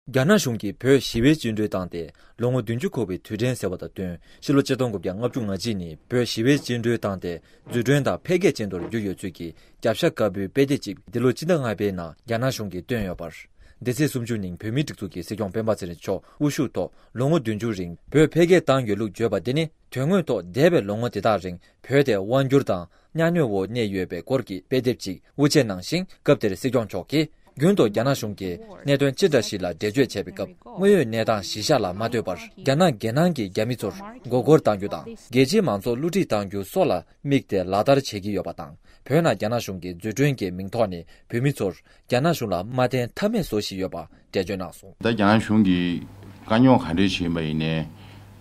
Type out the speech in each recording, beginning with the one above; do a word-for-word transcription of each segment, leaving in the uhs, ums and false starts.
རྒྱ་ནག་གཞུང་གིས་བོད་ཞི་བའི་བཅིངས་འགྲོལ་བཏང་སྟེ་ལོ་ངོ་བདུན་ཅུ་འཁོར་བའི་དུས་དྲན་ཟེར་བ་དང་བསྟུན། ཕྱི་ལོ་ཆིག་སྟོང་དགུ་བརྒྱ་ལྔ་བཅུ་ང་གཅིག་ནས་བོད་ཞི་བའི་བཅིངས་འགྲོལ་བཏང་སྟེ། འཛུགས་སྐྲུན་དང་འཕེལ་རྒྱས་ཅན་དུ་བསྒྱུར་ཡོད་ཚུལ་གྱི་རྒྱབ་ཤ་དཀར་པོའི་དཔེ་དེབ་ཅིག་འདི་ལོ་སྤྱི་ཟླ་ལྔ་པའི་ནང་རྒྱ་ནག་གཞུང་གིས་བཏོན་ཡོད་པར། སྡེ་ཚན་སུམ་ཅུ་ནང་བོད་མིའི་སྒྲིག་འཛུགས་ཀྱི་སྲིད་སྐྱོང་སྤེན་པ་ཚེ་རིང་མཆོག་དབུ་བཞུགས་ཐོག་ལོ་ངོ་བདུན་ཅུ་རིང་བོད་འཕེལ་རྒྱས་བཏང་ཡོད་ལུགས་བརྗོད་པ་འདི་ནི། དོན་དངོས་ཐོག་འདས་པའི་ལོ་ངོ་དེ་དག་རིང་བོད་དེ་དབང་བསྒྱུར་དང་གཉའ་གནོན་འོག་གནས་ཡོད་པའི་སྐོར་གྱི་དཔེ་དེབ་ཅིག་དབུ་འབྱེད་གནང་ཞིང་། སྐབས་དེར་སྲིད་སྐྱོང་མཆོག་གིས། རྒྱུན་དུ་རྒྱ་ནག་གཞུང་གིས་གནད་དོན་ཅི་འདྲ་ཞིག་ལ་འགྲེལ་བརྗོད་བྱས་པའི་སྐབས། དངོས་ཡོད་གནས་སྟངས་གཞི་བཞག་ལ་མ་ལྟོས་པར། རྒྱ་ནག་རྒྱལ་ནང་གི་རྒྱ་མི་ཚོར་མགོ་སྐོར་གཏང་རྒྱུ་དང་། རྒྱལ་སྤྱིའི་མང་ཚོགས་བསླུ་བྲིད་གཏང་རྒྱུ་སོགས་ལ་དམིགས་ཏེ་ལག་བསྟར་བྱེད་ཀྱི་ཡོད་པ་དང་། བོད་ནང་རྒྱ་ནག་གཞུང་གི་འཛུགས་སྐྲུན་གྱི་མིང་ཐོག་ནས་བོད་མི་ཚོར་རྒྱ་ནག་གཞུང་ལ་མ་བརྟེན་ཐབས་མེད་བཟོ་བཞིན་ཡོད་པ་འགྲེལ་བརྗོད་གནང་སོང་། ད་རྒྱ་ནག་གཞུང་གིས་དཀའ་རྙོག་ག་འདྲས་ཤིག་ཡིན་པ་ཡིན་ནའི།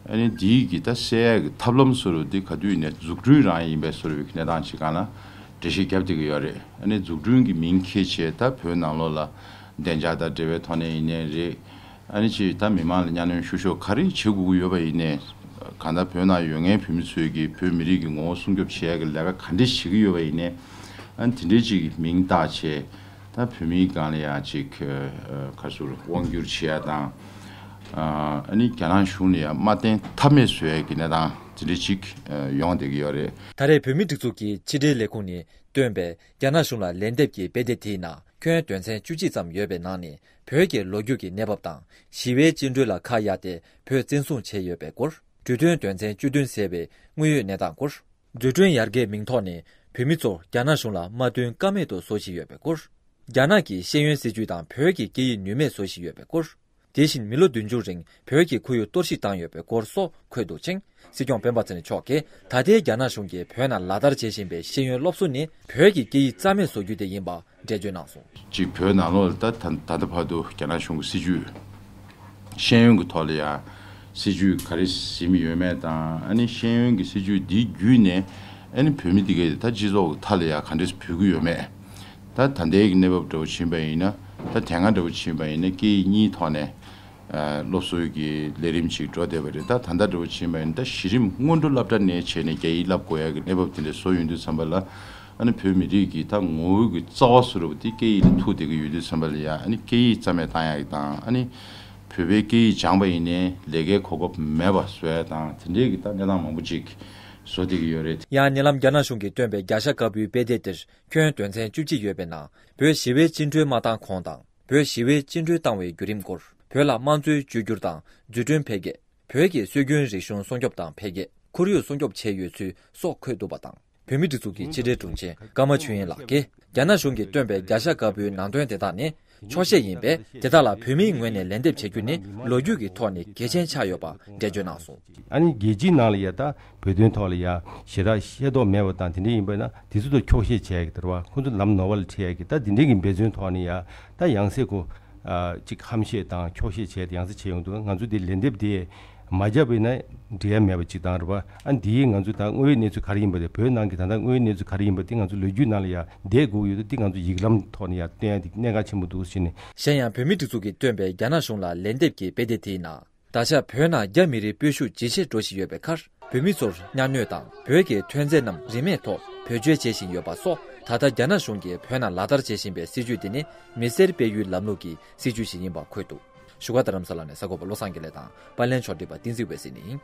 ཨ་ནི་འདིའི་གི་ད་སེལ་ཡག་གི་ཐབས་ལམ་བཟོ་འདྲ་འདི་ག་དུས་ཡིན་ནའི་འཛུགས་སྐྲུན་རང་ཡིན་པའི་བཟོ་འདྲ་གི་གནས་སྟངས་ཤིག་སྒང་ལ་འགྲེལ་བཤད་བརྒྱབ་བསྡད་ཀྱི་ཡོད་རེད། ཨ་ནི་འཛུགས་སྐྲུན་གྱི་མིང་འཁྱེར་བྱས་ད་བོད་ནང་ལོགས་ལ་བདེ་འཇགས་དང་འབྲེལ་བའི་ཐོག་ནས་ཡིན་ནའི་རེད། ཨ་ནི་ཅིག་ད་མི་མང་ལ་གཉའ་གནོན་བཤུ་གཞོག་ག་རེ་བྱེད་དགོས་ཀྱི་ཡོད་པ་ཡིན་ནའི། གང་ལྟར་བོད་ནང་ཡོད་མཁན་བོད་མི་ཚོའི་གི་བོད་མི་རིགས་ཀྱི་ངོ་བོ་སྲུང་སྐྱོབ་བྱེད་ཡག་གི་ལས་ཀ་ག་འདྲས་བྱེད་ཀྱི་ཡོད་པ་ཡིན་ནའི། ཨ་ནི་དེ་འདྲས་ཅིག་གི་མིང་བཏགས་བྱས། ད་བོད་མིའི་སྒང་ལ་ཡང་ཅིག་ཨ་ག་ཚོད་དབང་བསྒྱུར་བྱེད་ཡ་དང་། ཨ་ནི་རྒྱ་ནག་གཞུང་ལ་ཡང་མ་བརྟེན་ཐབས་མེད་བཟོ་ཡ་གི་གནས་སྟངས་དེ་འདྲ་ཅིག་ཡོང་བསྡད་ཀྱི་ཡོད་རེད། ད་རེས་བོད་མིའི་སྒྲིག་འཛུགས་ཀྱི་ཕྱི་དྲིལ་ལས་ཁུངས་ནས་བཏོན་པའི་རྒྱ་ནག་གཞུང་ལ་ལན་འདེབས་ཀྱི་དཔེ་དེབ་དེའི་ནང་ཁྱོན་དོན་ཚན་བཅུ་གཅིག་ཙམ་ཡོད་པའི་ནང་ནས་བོད་ཀྱི་ལོ་རྒྱུས་ཀྱི་གནས་བབ་དང་། ཞི་བའི་བཅིངས་འགྲོལ་ལ་ཁ་གཡར་ཏེ་བོད་བཙན་བཟུང་བྱས་ཡོད་པའི་སྐོར། གྲོས་མཐུན་དོན་ཚན་བཅུ་བདུན་ཟེར་བའི་དངོས་ཡོད་གནས་སྟངས་སྐོར། འཛུགས་སྐྲུན་ཡར་རྒྱས་མིང་ཐོག་ནས་བོད་མི་ཚོ་རྒྱ་ནག་གཞུང་ལ་མ་བསྟུན་ཀ་མེད་དུ་བཟོ་བཞིན་ཡོད་པའི་སྐོར། རྒྱ་ནག་གི་ཤེས་ཡོན་སྲིད་བྱུས་དང་བོད་ཀྱི་སྐད་ཡིག་ནུས་མེད་བཟོ་བཞིན་ཡོད་པའི་སྐོར། དེ་བཞིན་མི་ལོ་བདུན་ཅུ་རིང་བོད་ཀྱི་ཁོར་ཡུག་གཏོར་བཤིག་བཏང་ཡོད་པའི་སྐོར་སོགས་འཁོད་འདུག་ཅིང་། སྲིད་སྐྱོང་སྤེན་པ་ཚེ་རིང་མཆོག་གིས་ད་ལྟའི་རྒྱ་ནག་གཞུང་གིས་བོད་ནང་ལག་བསྟར་བྱེད་བཞིན་པའི་ཤེས་ཡོན་སློབ་གསོ་ནི་བོད་ཀྱི་སྐད་ཡིག་རྩ་མེད་བཟོ་རྒྱུ་དེ་ཡིན་པ་འགྲེལ་བརྗོད་གནང་སོང་། གཅིག་བོད་ནང་ལོགས་ལ་ད་ད་ད་ལྟ་བར་དུ་རྒྱ་ནག་གཞུང་གི་སྲིད་བྱུས། ཤེས་ཡོན་གྱི་ཐོག་ལ་ཡང་སྲིད་བྱུས་ག་རེ་ཟིན་ཡོད་མེད་དང་། ཨ་ནི་ཤེས་ཡོན་གྱི་སྲིད་བྱུས་འདི་བརྒྱུད་ནས་ཨ་ནི་བོད་མི་འདི་གས་ད་སྤྱི་ཚོགས་ཀྱི་མཐའ་ལ་ཡང་ག་འདྲས་བུད་ཀྱི་ཡོད་མེད། ད་ད་ལྟའི་གི་གནས་བབ་འདྲ་བོ་ཕྱིན་པ་ཡིན་ན། ད་དེ་སྔ་འདྲ་བོ་ཕྱིན་པ་ཡིན་ན་སྐད་ཡིག་གཉིས་ཐོག་ནས་ཨ་སློབ་གསོའི་གི་ལས་རིམ་ཅིག་འགྲོ་བསྡད་པ་རེད། ད་ད་ལྟ་འདྲ་བོ་ཕྱིན་པ་ཡིན་ན་ད་གཞི་རིམ་སྔོན་འགྲོ་སློབ་གྲྭ་ནས་བྱས་ནས་རྒྱ་ཡིག་བསླབ་དགོས་ཡ་གི་གནས་བབ་དེ་འདྲ་བཟོ་ཡོང་དུས་ཙམ་པ་ལ། ཨ་ནི་བོད་མི་རིགས་ཀྱི་ད་ངོ་བོ་གི་རྩ་བ་བཟོ་འདྲ་བོ་དེ་སྐད་ཡིག་ལ་ཐུག་བསྡད་ཀྱི་ཡོད་དུས་ཙམ་པ་ལ་ཡ། ཨ་ནི་སྐད་ཡིག་རྩ་མེད་བཏང་ཡག་གི་དང་། ཨ་ནི་བོད་པའི་སྐད་ཡིག་སྦྱངས་པ་ཡིན་ནའི་ལས་ཀའི་གོ་སྐབས་མེད་པ་བཟོ་ཡ་དང་། དེ་འདྲའི་གི་ད་གནས་སྟངས་མང་པོ་ཅིག་བཟོ་བསྡད་ཀྱི་ཡོད་རེད། ཡང་ཉེ་ལམ་རྒྱ་ནག་གཞུང་གིས་བཏོན་པའི་རྒྱ་ཤ་དཀར་པོའི་དཔེ་དེབ་དེར་ཁྱོན་དོན་ཚན་བཅུ་གཅིག་ཡོད་པའི་ནང་། བོད་ཞི་བའི་བཅིངས་འགྲོལ་མ་བཏང་གོང་དང་། བོད་ཞི་བའི་བཅིངས་འགྲོལ་བཏང་བའི་བརྒྱུད་རིམ་སྐོར། བོད་ལ་དམངས་གཙོའི་བཅོས་བསྒྱུར་དང་འཛུགས་སྐྲུན་འཕེལ་རྒྱས། བོད་ཀྱི་སྲོལ་རྒྱུན་རིག་གཞུང་སྲུང་སྐྱོབ་དང་འཕེལ་རྒྱས། ཁོར་ཡུག་སྲུང་སྐྱོབ་བྱས་ཡོད་ཚུལ་སོགས་འཁོད་འདུག་པ་དང་། བོད་མིའི་སྒྲིག་འཛུགས་ཀྱི་ཕྱི་དྲིལ་དྲུང་ཆེ་ཀརྨ་ཆོས་དབྱིངས་ལགས་ཀྱིས། རྒྱ་ནག་གཞུང་གིས་བཏོན་པའི་རྒྱ་ཤ་དཀར་པོའི་ནང་དོན་དེ་དག་ནི་འཁྱོག་བཤད་ཡིན་པས། དེ་དག་ལ་བོད་མིའི་ངོས་ནས་ལན་འདེབས་བྱ་རྒྱུ་ནི་ལོ་རྒྱུས་ཀྱི་ཐོག་ནས་གལ་ཆེན་ཆགས་ཡོད་པ་འགྲེལ་བརྗོད་གནང་སོང་། ཨ་ནི་རྒྱལ་སྤྱིའི་ནང་ལ་ཡ་ད་བོད་དོན་ཐོག་ལ་ཡ་ཞེ་དྲག་ཤེས་རྟོགས་མེད་པ་དང་། དེ་འདྲ་ཡིན་པ་ན་དེ་ཚོ་དང་འཁྱོག་བཤད་བྱས་ཀྱི་དེ་རེད་བ། ཁོ་ཚོ་ལམ་ནོར་བ་ལ་ཁྲིད་ཡ་གི་ད་དེ་འདྲའི་གི་འབད་བརྩོན་ཐོག་ནས་ཡ་ད་ཡང་སེ་ཁོ། ཨ་ཅིག་ཧམ་བཤད་དང་འཁྱོག་བཤད་བྱས་ཏེ་ཡང་སེ་བྱས་ཡོང་དུས། ང་ཚོ་དེ་ལན་འདེབས་དེ་མ་བརྒྱབ་པ་ཡིན་ན་འགྲིག་ཡ་མེད་པ་ཅིག་དང་རེད་བ། ཨ་འདིའི་ང་ཚོ་ད་དངོས་ཡོད་གནས་ཚུལ་ག་རེ་ཡིན་པ་དེ། བོད་ནང་གི་ད་ལྟ་དངོས་ཡོད་གནས་ཚུལ་ག་རེ་ཡིན་པ་དེ་ང་ཚོ་ལོ་རྒྱུས་ནང་ལ་ཡ་བསྡད་དགོས་ཀྱི་ཡོད་དུས། དེ་ང་ཚོ་ཡིག་ལམ་ཐོག་ནས་ཡ་བཏོན་ཡ་དེ་གནད་འགག་ཆེན་པོ་འདུག་ཟེར་ནས། གཞན་ཡང་བོད་མིའི་སྒྲིག་འཛུགས་ཀྱིས་བཏོན་པའི་རྒྱ་ནག་གཞུང་ལ་ལན་འདེབས་ཀྱི་དཔེ་དེབ་དེའི་ནང་། ད་ཆ་བོད་ནང་རྒྱ་མི་རིགས་སྤོ་ཤུགས་ཇེ་ཆེར་འགྲོ་བཞིན་ཡོད་པའི་ཁར། བོད་མི་ཚོར་གཉའ་གནོན་དང་བོད་ཀྱི་ཐོན་རྫས་རྣམས་རིན་མེད་ཐོག་བེད་སྤྱོད་བྱེད་བཞིན་ཡོད་པ་སོགས། ད་ལྟ་རྒྱ་ནག་གཞུང་གིས་བོད་ནང་ལག་བསྟར་བྱེད་བཞིན་པའི་སྲིད་བྱུས་དེ་ནི་མི་སེར་སྤེལ་ཡུལ་ལམ་ལུགས་ཀྱི་སྲིད་བྱུས་ཤིག་ཡིན་པ་འཁོད་འདུག་བཞུགས་སྒར་རྡ་རམ་ས་ལ་ནས་གསར་འགོད་པ་བློ་བཟང་དགེ་ལེགས་དང་། པར་ལེན་ཕྱོགས་སྒྲིག་པ་བསྟན་འཛིན་འོད་ཟེར་ནས་ཡིན།